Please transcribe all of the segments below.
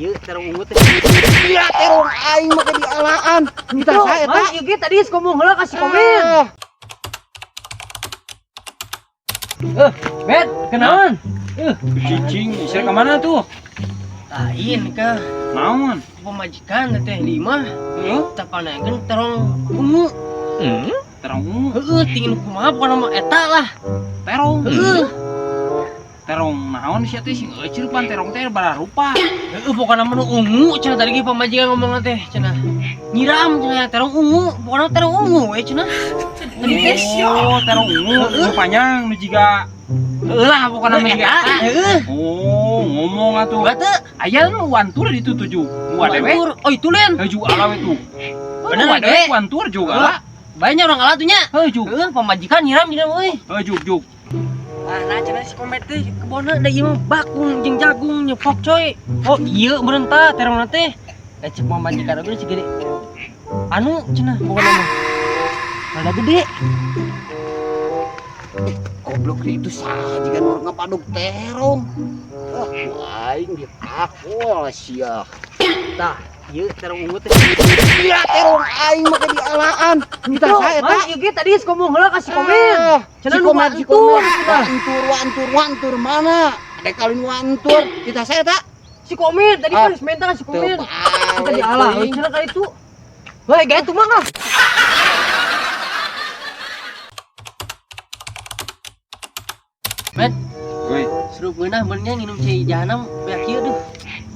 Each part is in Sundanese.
Ieu terong ungu teh. Iya terong aing make dialaan. Minta saya eta. Mang, ieu ge tadi geus ngomong heula ka si Komen. Bet, kenaon? Cicing, isya ke mana tuh? Lain ka Naon? pemajikan teh di imah. Heeh, Tapanakeun terong ungu. Terong ungu. Heeh, tingin kumaha pokona mah eta lah. Terong. Heeh. Terong naon sia teh sing euceul pan terong teh bararupa. Heeh, pokona mah nu ungu cenah tadi ge pamajikan ngomong teh cenah. Nyiram cenah terong ungu, pokona terong ungu we cenah. Tadi teh Oh, terong ungu, nu panjang nu jiga heueuh lah pokona mah jiga eta. Heeh. Oh, ngomong atuh. Boga teu? Aya nu wantur di ditu tujuh. Gua dewe. Oh, itu len. Heuh ala we tuh. Bener Gua ge. dewe wantur juga lah. Banyak orang ala tuh nya. Heuh juk. Heeh, pamajikan nyiram nyiram euy. Heuh juk juk. Ah, nah cenah si Komet teh kebonna da ieu mah bakung jeung jagung nyepok coy. Oh, ieu meureun tah terongna teh. Da cek pamajikan oge si gede. Anu cenah pokona mah. Rada gede. Goblok itu sah jiga nu ngapadug terong. Ah, aing ditakol sia. Tah, ieu terong ungu teh. Iya terong aing make dialaan. Minta saya eta. Mang, ieu ge tadi geus ngomong heula ka si Komen. Cenah Si nu Komet, si wantur, Komet. cenah. Wantur, wantur, wantur mana? Ada kali wantur. Kita saya tak? Si Komen tadi Ah. kan geus minta ka si Komen. Teu Kita dialah euy cenah ka itu. Woi, gaya tuh mah ah. Men, Woi, seru geunah beunnya nginum cai jahanam beak ieu duh.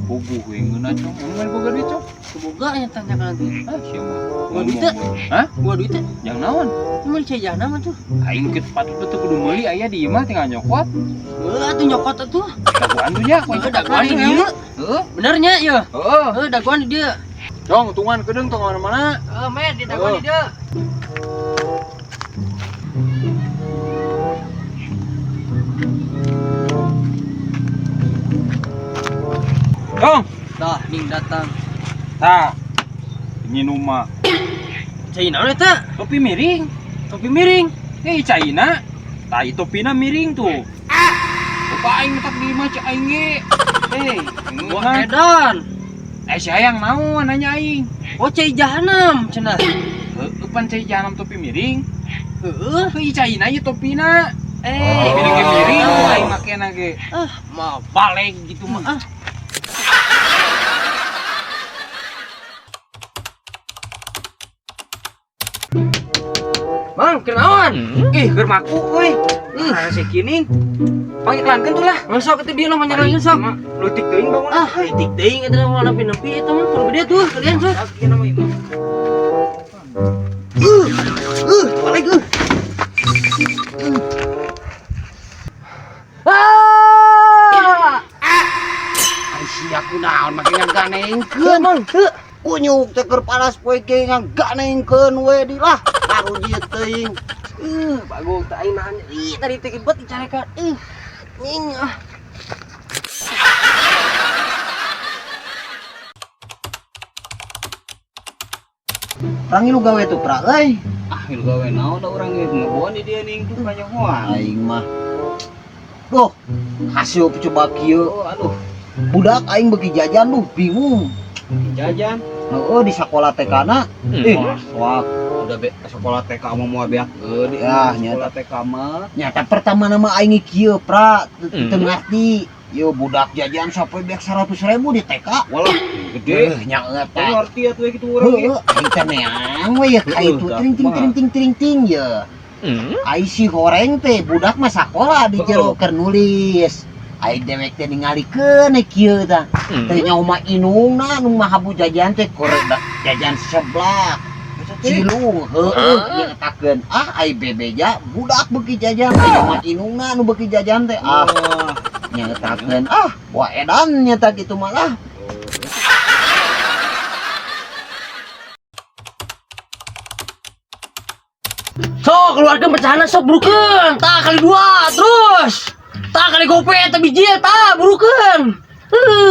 boboh we ngeunah cong. Emang boga duit cong? Semoga nya tanya ka nanti. Ah, sia mah. Boga duit teh? Hah? Gua duit teh. Yang naon? Ini cai jahanam atuh. Aing kitu patut teu kudu meuli aya di imah tinggal nyokot. Heuh atuh nyokot atuh. Daguan tuh nya, Heuh daguan di dieu. Heeh. Bener nya ieu. Heeh. Heuh daguan di dieu. Cong, tungan kedeung tong mana-mana. Heuh, men di daguan di dieu. Cong. Dah, ning datang. Tah. Nginum mah. Cai naon eta? Topi miring. Topi miring. Eh, caina. Tah, topina miring tuh. Lupa aing mentak di imah cek aing ge. Eh, Wah, ngeunah. edan. Eh, si hayang naon nanya aing. Oh, cai jahanam cenah. Heueuh pan cai jahanam topi miring. Heueuh. Heuh caina ieu topina. Eh, Topina ge miring aing makena ge. Ah, mah balik gitu mah. Ah. Mang, kenaon? Ih, keur maku euy. Ah, si kining. Pangiklankeun tuh lah. Masuk itu dia lah menyerangin sok. Leutik teuing bangun. Ah, leutik teuing eta mah nepi-nepi eta mah kudu gede tuh kalian sok. Balik Ah! Ai sia kunaon make ngaganengkeun. Mang, teu. Kunyuk teh keur panas poe ge ngaganengkeun we di lah. Baru dieu teuing. Bagong teh aing nahan. Ih, tadi teh bet dicarekan. Ning ah. Urang ngilu gawe tuh pra euy. Ah, ngilu gawe naon da urang ge ngebon di dieu ning tuh kanyahoan. Aing mah. Duh, hasil coba kieu. Oh, aduh, Budak aing beuki jajan duh bingung. jajan. Heeh di sekolah TK na. Ih, wah, Udah be sekolah TK mah moal beak geuh Ya, sekolah TK mah. nyata pertama nama aing kieu pra teu ngarti. Yo budak jajan sampai beak 100.000 di TK. Walah, gede. Heuh, nya eta. Teu ngerti atuh kitu urang ge. Heueuh, aing teh neang we ya ka itu Heueuh, tring ting tah, tring ting tring ting ye. Ai si horeng teh budak mah sakola di jero keur nulis. Ai dewek teh ningalikeun we kieu tah. Teh nyaho mah inungna nu mah habu jajan teh korek jajan seblak. Cilung heueuh nyetakeun. Ah ai bebeja budak beuki jajan teh nyaho mah inungna nu beuki jajan teh. Ah nyetakeun. Ah wah edan nyata kitu mah lah. Sok keluarkan pecahanna sok burukeun. Tah kali dua terus. Tah kali gope eta biji tah burukeun.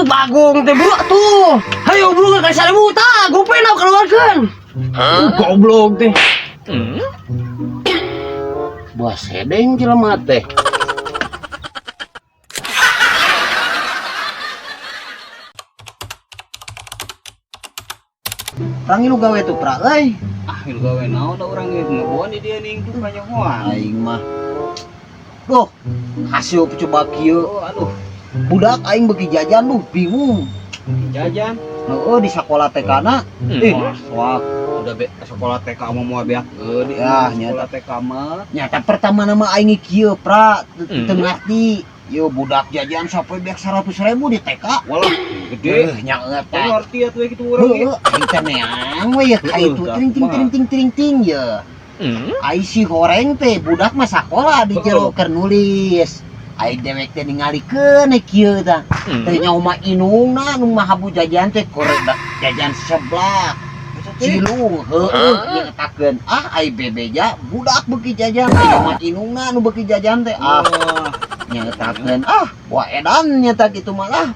Bagong teh buru atuh. Hayo burukeun kali 1000 tah gope na keluarkeun. Goblok teh. Buah sedeng jelema teh. Urang ngilu gawe tuh, Pra, euy. Ah, ngilu gawe naon da urang ge ngebuan di dia ning tuh kanyahoan. Aing mah. Duh, hasil coba kieu. Oh, aduh, Budak aing beuki jajan, duh, bingung. Jajan. Heeh, di sekolah TK na. Ih, wah, Udah be sekolah TK mah moal beak geude. Ya, Sekolah TK mah. Nyata pertama nama aing kieu, Pra, teu ngarti. Yo budak jajan sampai beak 100 ribu di TK. Walah, gede. Eh, nya Teu eta. ngerti atuh kitu urang ge. Heeh, aing teh neang we ya ka itu Heeh, tring ting kumaha? Tring ting tring ting ya. Ai si horeng teh budak mah sakola di jero keur nulis. Ai dewek teh ningalikeun we kieu tah. Teh nyaho mah indungna nu mahabu jajan teh korek jajan seblak. Cilung, heueuh, nyetakeun. Ah, ai bebeja budak beuki jajan, ai mah indungna nu beuki jajan teh. Ah, Wah, nyetakeun. Ah, wah, edan nyata kitu mah lah.